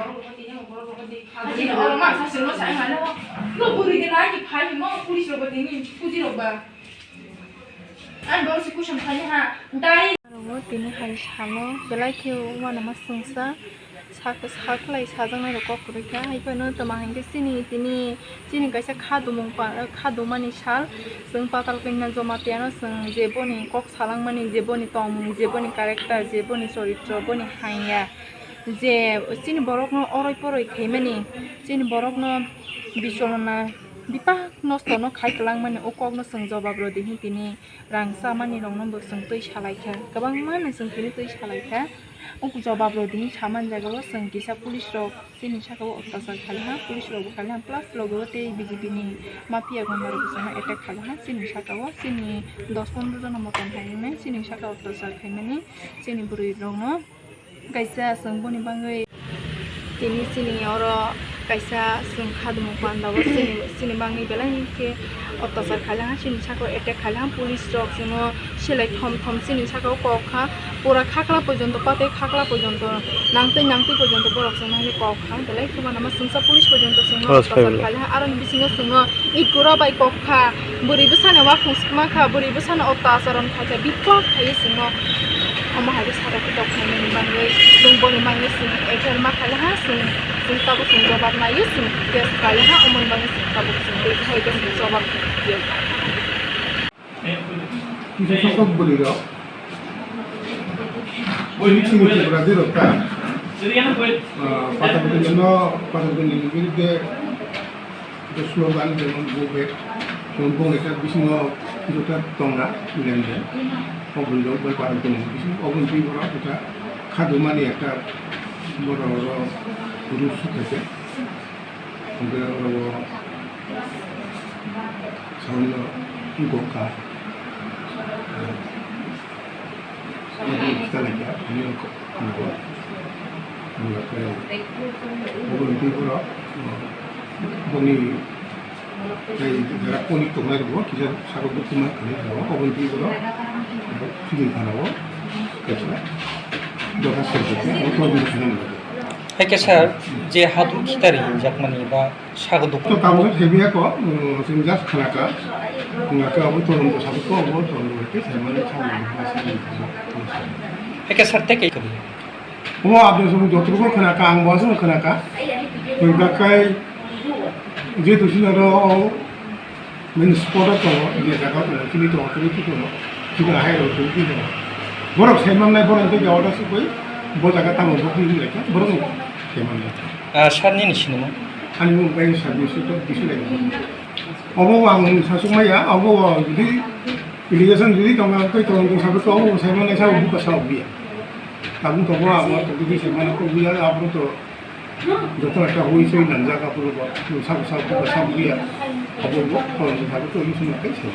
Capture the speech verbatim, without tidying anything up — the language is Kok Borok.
Ani oro ma sa sirmo sa mano. No buri de na ki phai mo police rok ba dini puji rok ba. An bor si kusam phai ha. Dai. Aro tini hai salo belai khe uanama sungsa sak saklai sajaknai rok kok kwrwi kha. Hai phano tama hinkhe chini tini chini kaisa khadumung pa khadumani sal. Chwng Patal Kanya Jamatia no chwng je boni kok salangmani, je boni tongmung, je boni character, je boni choritro, boni hanya. Je chini borokno oroi poroi khaimani, chini borokno bicholona bipak nosto no khai kwlangmani, o kokno chwng jobab rw di hin tini rang chamani rokno bo chwng twi salai kha, kwbangma no chwng tini twi salai kha. O jobab rw di hin samani jaga o chwng kisa police rok chini saka o ottachar khai ha, police rok bo khai ha, plus logo o tei B J P ni mafia gunda rok bo chwngno attack khai ha chini saka o, chini dos pondro jona motom hai wngnai chini saka ottachar khaimani chini bwrwi rokno. Kaisa chwng boni bagwi tini chini oro kaisa chwng khadumung panda o chini, chini bagwi belai khe ottachar khailangha, chini saka o attack khailangha, police rok chwngno selai thom thom chini saka o kok kha, pura khakla porjonto, patwi khakla porjonto, nangtwi nangtwi porjonto borok chwngno hai kok kha, belai khe uanama sungsa police porjonto chwngno ottachar khailangha, aroni bisingo chwngno ikura bai kok kha, bwrwi bwsano uakhuk swkma kha, bwrwi bwsano ottachar khai kha, bipak khaiwi chwngno. Omo hai khe saka khe tok khaimani bagwi, chwng boni bagwi chwng F I R ma khailangha, chwng, chwng tabuk chwng jobab naiwi chwng case khailangha, omoni bagwi chwng tabuk chwng tei hai khe chwng jobab rwkha. Kisa sokok bwrwi rok. Chini Tripura di rok ta. Ah, Patal Kanya no, Patal Kanya ni biruddhe je slogan jemon go back, jemon bong ekta bisingo jota tongna lende, oboni rok bai parang tongmani bisingo, oboni twi borok ekta khadumani ekta borok rok ruk suk khaikhe, hwnkhe oro o saui no gokha. Obo twi borok, boni tei jara polik tongnai rokbo kisa saka buktuma kwrwi tongo, obo twi borok chini thana o kaisa dorkhasto rwkha, obo twi borok. Hai khe sir, je haduk khitari hinjakmani ba Sago duk. To tabuk se thaibi ako, um, chwng just khana kha. Khana kha abo todonto sabu ko, abo todonto bai khe saimani kha, saimani kha. Eke sir te kai kami. Omo aboni song joto ko khana kha, ang bo asong khana kha. Khna kha kai je to sina ro, min spot to, je jaga to, chini to, to, to, to, chini hai ro, to, to, to. Borok saiman nai, borok to jaga to sukoi, bo jaga tamo bo kini lai kha, borok saiman nai. Ah, sir nini sinimo? Ani mung bai service to bisu lai. Obo ang sasuk maya, obo jodi irrigation jodi tonga tei tong tong sabe to obo sai mane sa obo ka sa obo ya. Tabuk to bo abo to jodi sai mane ko buya abo to joto ekta hui soi nangjak abo bo sa sa obo ka sa obo ya. Obo bo tong tong sabe to ui suma kai sai.